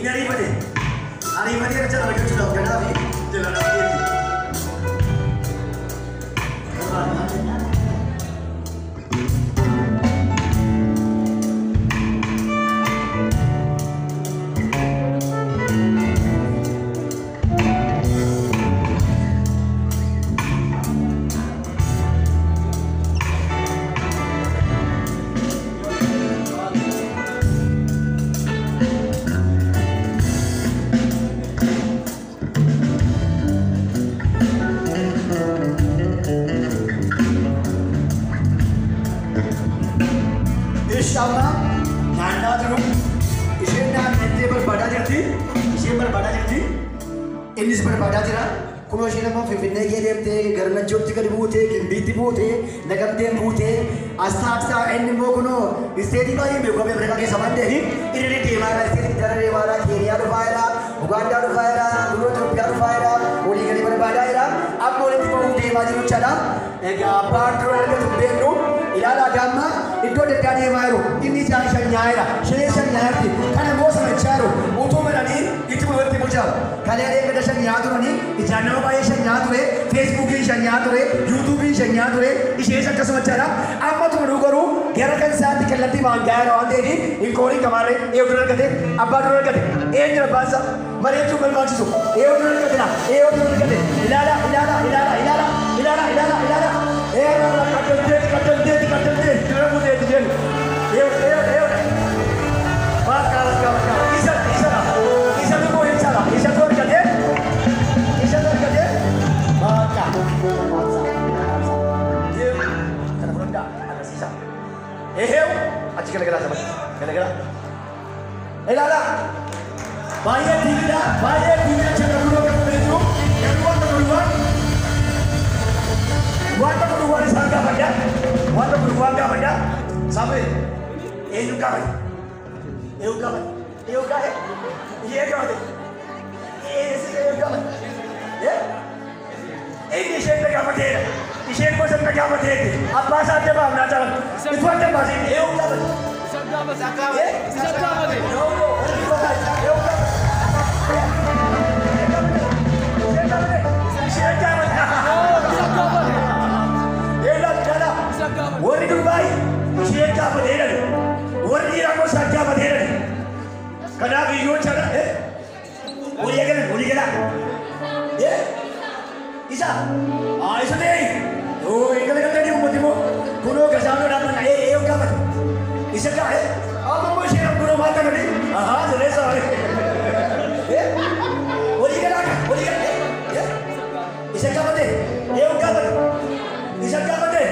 Inni ariifate. Ariifatee jecha argachuudhaaf kanaaf jala dhaabdeetti. Ishama naannaa jiru isheen naannettee barbaadaa jirti isheen barbaadaa jirti innis barbaadaa jira kunoo isheen ammoo Finfinnee kee deemtee gara Najjootti gadi buutee Gimbiitti buutee Naqamteen buutee as taaksaa inni immoo kunoo isteetii baay'ee beekamu Afrikaa keessa waan ta'eef irra deemaa jira isteetii gara deemaa jira Keeniyaa dhufaa jira Ugaandaa dhufaa jira kunoo Itoophiyaa dhufaa jira walii gadi barbaadaa jira amma walitti bahuuf deemaa jiru jechaadha. Egaa abbaan dura argatu hin beeknu ilaalaa gaamma iddoo adda addaa deemaa jiru inni ijaan shan nyaayera shanii shan nyaayerti kana immoo sanachaa jiru utuu midhanii itti walitti bulchaa kalee adeemsa shan nyaa turanii ijaan nama baay'ee shan nyaa ture feesbuukiin shan nyaa ture yuutuubiin shan nyaa ture ishees akkasuma jechaadha amma tuma garuu gara kan isaatti kallattii waan gaara waan ta'eef hin kooriin kamaarree eeyyuu dura argate abbaa dura argate eenyu abbaan isaa mareechuu barbaachisu eeyyuu dura argate eeyyuu dura argate ilaala ilaala ilaala ilaala ilaala ilaala ilaala eeyyuu qaddamteeti qaddamteeti qaddamteeti dura buteeti jennu eeyyuu eeyyuu eeyyuu bakka bakka bakka isa isa isa tokko isa isa tokko argate isa tokko argate bakka kana fudhadhaa agarsiisa eeyyuu achi galagalaa sabatti galagalaa ilaala baay'ee diinidha baay'ee diinidha jedha duroo kan jiru garuu wanta duwwaan wanta duwwaan isaan gaafadha wanta duwwaan gaafadha sabe eenyu gaafate eenyu gaafate eenyu gaafate ishee gaafate eenyu gaafate inni isheen gaafateera isheen gosa gaafateetti abbaa isaa adda baafnaa jala itti adda baasee eenyu gaafate Isa gaafate isa gaafate no no eenyu gaafate warri durbaa ishee gaafatee dha warri dhiiraa immoo isaan gaafatee dha kanaaf iyyuu jechaadha walii galan walii galaa isa isa ta'e galagaltanii uummati immoo kunoo gazaanoo dhaabbanna ee gaafate isa gaa'e amma immoo isheen kunoo maal ta'anii ahaa sirreessa walii galaa walii galaa isa gaafate ee gaafate isa gaafate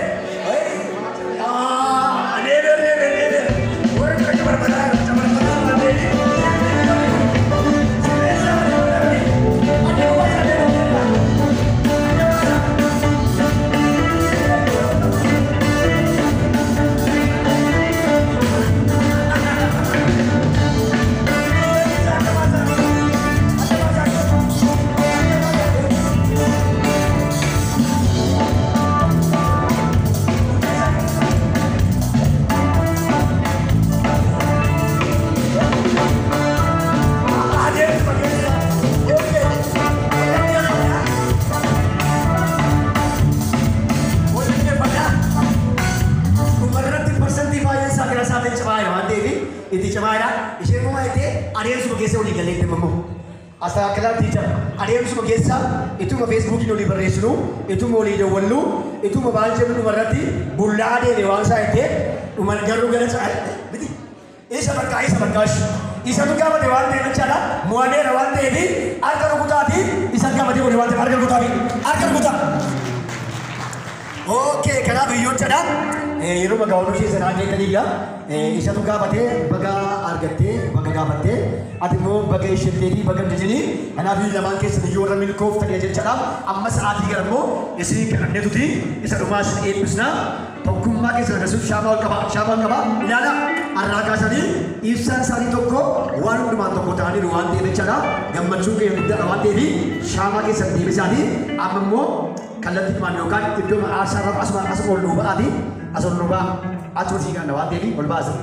itti cimaadha. Isheen immoo jettee adeemsuma keessa walii galee itti immoo. Astaakalaa tiichar adeemsuma keessa ituma feesbuukiin walii barreessinu ituma walii dawwallu ituma baal jennu dhumarratti bullaa deeme waan isaa jettee dhuma garuu gara miti. Isa bakka isa bakkaash isatu gaafate waan ta'eef jechaadha mo'aneera waan ta'eef harka rukutaafi isa gaafate walii waan ta'eef harka rukutaafi harka rukutaa. Okay, kanaaf iyyuu jechaadha. Yeroo magaaloota ishee sanaa jettanii isatu gaafatee baga argattee baga gaafattee ati immoo baga isheettee fi baga jijinii kanaaf lamaan keessan iyyuu warra milkooftanii jechaadha. Amma sa'aatii gara immoo isin kadhanneetuti isa dhumaa isin eebbisna tokkummaa keessan agarsiisuuf shaamaa ol qaba shaamaa ol qaba ilaala har'aa kaasanii ibsaan isaanii tokko waan hundumaan tokko ta'aniiru waan ta'eef jechaadha. Gammachuun keenya guddaadha waan ta'eef shaamaa keessan deebisaanii amma immoo kallattii dhumaan yookaan iddoo aarsaa irraa asuma asuma ol nuu ba'aati as ol nuu ba'a achuma sii gaana waan ta'eef ol baasa.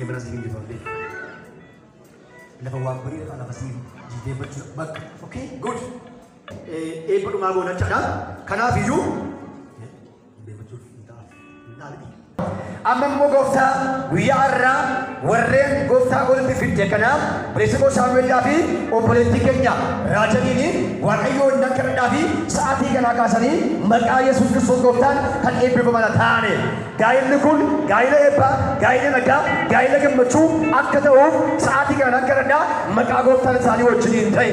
Dhaqee mana siif hin jifamne. Lafa waan bareedaa lafa siif jiteeffachuu bakka. Okay, good. Eebba dhumaa goona jechaadha. Kanaaf iyyuu jiteeffachuuf hin ta'aaf. Hin ta'aaf. Amma immoo gooftaa guyyaa har'aa warreen gooftaa walitti fidde kanaaf obboleessa koo Saamu'eelaa fi obboleettii keenya Raajaniin Waaqayyoon nan kadhadhaa fi sa'aatii kanaa kaasanii maqaa Yesuus Kiristoos gooftaan kan eebbifaman taane. Gaa'illi kun gaa'ila eebbaa, gaa'ila nagaa, gaa'ila gammachuu akka ta'uuf sa'aatii kana nan kadhadhaa maqaa gooftaan isaanii wajjiniin ta'e.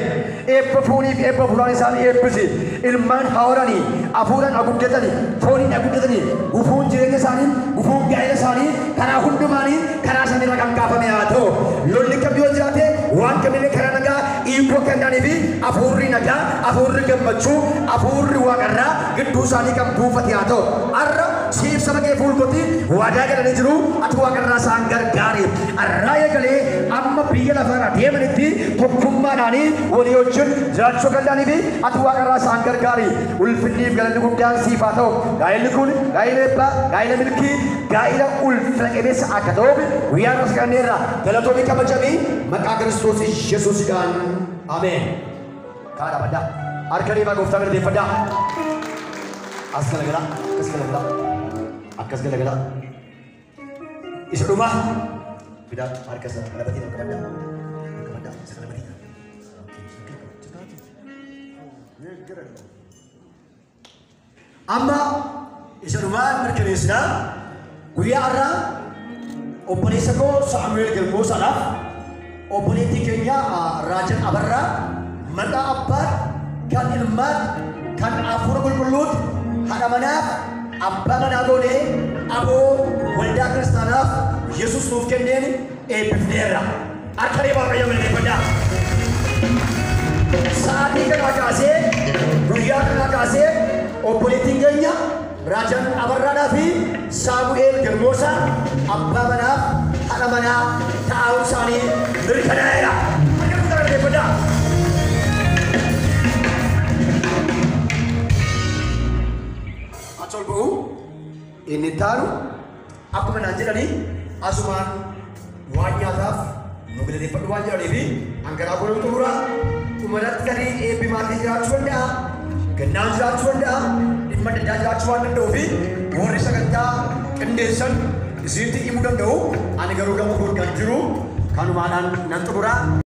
Eebba foonii fi eebba fuulaan isaanii eebbisi. Ilmaan haa horanii, hafuuraan haa guddatanii, fooniin haa guddatanii, gufuun jireenya isaanii, gufuun gaa'ila isaanii karaa hundumaanii karaa isaanii irra kan kaafame haa ta'u. Lolli kam yoo jiraate waan kamillee karaa nagaa hiikoo kennanii fi hafuurri nagaa, hafuurri gammachuu, hafuurri waaqarraa gidduu isaanii kan buufate haa ta'u. Har'a siif saba kee fuulkotti waadaa galanii jiru ati waaqarraa isaan gargaari. Har'aa eegalee amma biyya lafarra deemanitti tokkummaadhaanii walii wajjin jiraachuu danda'anii fi ati waaqarraa isaan gargaari. Ulfinniif galanni guddaan siif haa ta'u. Gaa'illi kun gaa'ila eebbaa, gaa'ila milkii, gaa'ila ulfina qabeessa akka ta'uuf guyyaa irras kanneerra galatoomii kabajamii maqaa Kiristoos Yesuusidhaan. Ameen. Kaadha baddaa. Harka deemaa gooftaa galateeffadhaa. As galagalaa, akkas galagalaa, akkas galagalaa. Isa dhumaa. Fidaa harka isaa qalabatiin harka baddaa. Harka baddaa isa qalabatiin. Amma isa dhumaa mirkaneessinaa guyyaa har'aa obboleessa koo Saamu'eel Galmoosaadhaaf obboleettii keenya Raajan Abarraa maqaa abbaat kan ilmaat kan hafuura qulqulluutti haadha manaaf abbaa manaa goonee aboo waldaa kiristaanaaf Yesuus nuuf kenneen eebbifneerra. Harka deemaa Waaqayyo galateeffadhaa. Sa'aatii kanaa kaasee guyyaa kanaa kaasee obboleettiin keenya Raajan Abarraadhaa fi Saamu'eel Galmoosaa abbaa manaaf haadha manaa ta'uu isaanii mirkanaa'eera. Harka guddaa galateeffadhaa. Achi ol ba'u inni taanu akkuma naan jedhanii asumaan waan nyaataaf nu galateeffadhu waan jedhanii fi hangaraa godhan xumuraa dhumarratti tarii eebbi maatii jiraachuu danda'a, gannaan jiraachuu danda'a, dhimma adda addaa jiraachuu waan danda'uu fi warri sagantaa qindeessan isinitti himuu danda'u. Ani garuu gama koo kan jiru kanumaadhaan nan xumuraa.